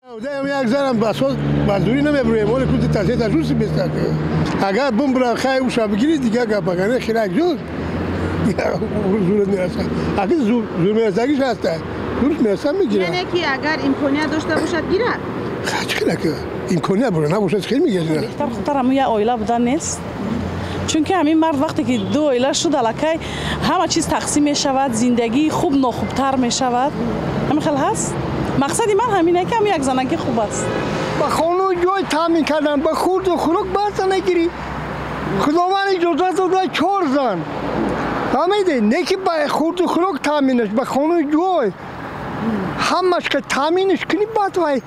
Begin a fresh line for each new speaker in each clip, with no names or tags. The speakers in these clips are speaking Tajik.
Як занам ба зурӣ намебурем, оле кути тасета жуси беста. Агар бумбра хай уша бигири, дигар гап, агар не хирак ҷуз зур мерасад. Агар зур мерасагиш ҳаста, зур мераса мегирад.
Яъне ки агар имконият дошта бошад, гирад.
Чӣ хелак имконият бура набошад, хел мегирад.
Беҳтар хубтар ҳамун як оила будан нест? Чунки ҳамин мард вақте ки ду оила шуд, аллакай ҳама чиз тақсим мешавад, зиндагии хуб нохубтар мешавад. Ҳамин хел ҳаст? Мақсади ман ҳамине ки ҳамин як занакӣ хуб аст.
Ба хону ҷой таъмин кардан, ба хурду хӯрок баъза нагирӣ. Худованд иҷозат дода чор зан. Фаҳмидӣ? Не ки ба хурду хӯрок таъминаш, ба хону ҷой. Ҳамаш ки таъминаш кунӣ, баъд вай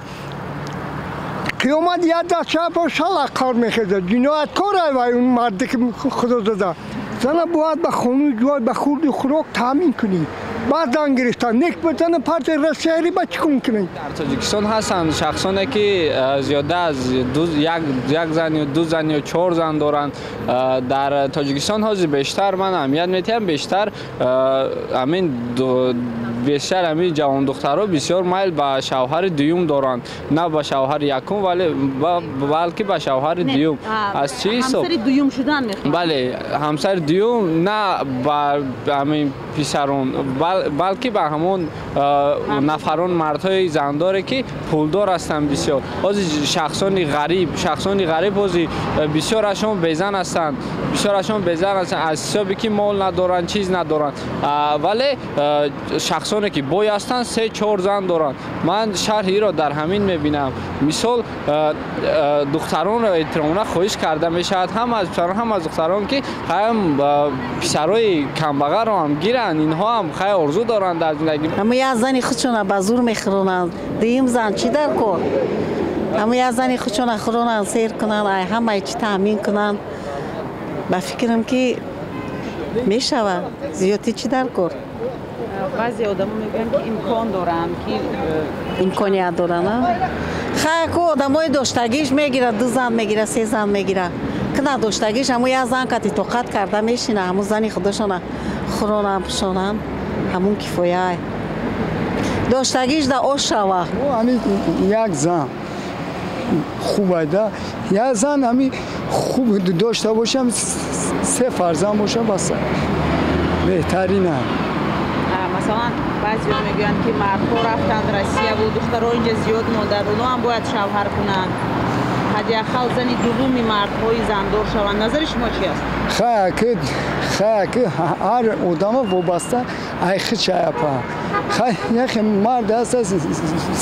қиёмат як даст шаб шалақ кор мехезад. Ҷинояткор ай вай он марде ки худо дода. Зана бояд ба хону ҷой, ба хурду хӯрок таъмин кунӣ. Баъд зан гирифтан. Нек ба зана партияи Россияри ба чӣ кун кунӣ?
Дар Тоҷикистон ҳастанд шахсоне ки зиёда аз як зан ё ду зан ё чор зан доранд. Дар Тоҷикистон ҳозир бештар ман аҳамият медиҳам, бештар ҳамин бештар ҳамин ҷавондухтарҳо бисёр майл ба шавҳари дуюм доранд, на ба шавҳари якум, вале балки ба шавҳари дуюм. Аз чӣ ҳисоб?
Ҳамсари дуюм шудан мехоҳанд.
Бале, ҳамсари дуюм на ба ҳамин писарон, балки ба ҳамон нафарон, мардҳои зандоре ки пулдор ҳастанд бисёр. Ҳозир шахсони ғариб ҳозир бисёрашон безан ҳастанд, бисёрашон безан ҳастанд аз ҳисоби ки мол надоранд, чиз надоранд. Вале шахсоне ки бой ҳастанд, се чор зан доранд. Ман шарҳи инро дар ҳамин мебинам. Мисол, духтаронро эҳтиромона хоҳиш карда мешавад, ҳам аз писарон, ҳам аз духтарон, ки ҳам писарои камбағалро ҳам гиранд. Инҳо ҳам хай орзу доранд дар зиндагӣ.
Ҳама як зани худшона ба зур мехӯронанд. Дуюм зан чӣ дар кор? Ҳама як зани худшона хӯронанд, сер кунанд, ай ҳамаи чӣ таъмин кунанд. Ба фикрам ки мешавад. Зиёдтӣ чӣ дар кор?
Баъзе одамо мегӯянд, ки имкон доранд ки
Имконият доранд. Хай, ку одамои доштагиш мегирад, ду зан мегирад, се зан мегирад. Ки надоштагиш ҳамун як зан кати тоқат карда мешина, ҳамун зани худошона хӯронанд, пӯшонанд, ҳамун кифоя. Доштагиш да ош шава.
Ҳамин як зан хуб да, як зан ҳамин хуб дошта бошам, се фарзанд боша, бас, беҳтарина.
Масалан, баъзеҳо мегӯянд, ки мардҳо рафтанд Россияву духтаро инҷа зиёд монданд, онҳо ҳам бояд шавҳар кунанд, ҳадди ақал зани дуввуми мардҳои зандор шаванд. Назари шумо чи аст?
Хаяки ҳар одама вобаста ай хичаяпа. Хай, яхе мард аст,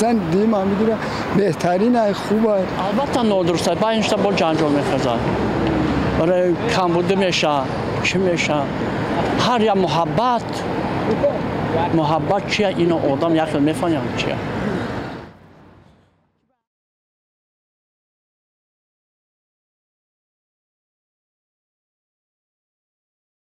зан дима мегира, беҳтарин ай, хуб ай.
Албатта, нодуруст аст. Баъд иншта бо ҷанҷол мехезад, барои камбудӣ меша, чӣ меша. Ҳар як муҳаббат, муҳаббат чия, ино одам як хел мефаҳмад чия.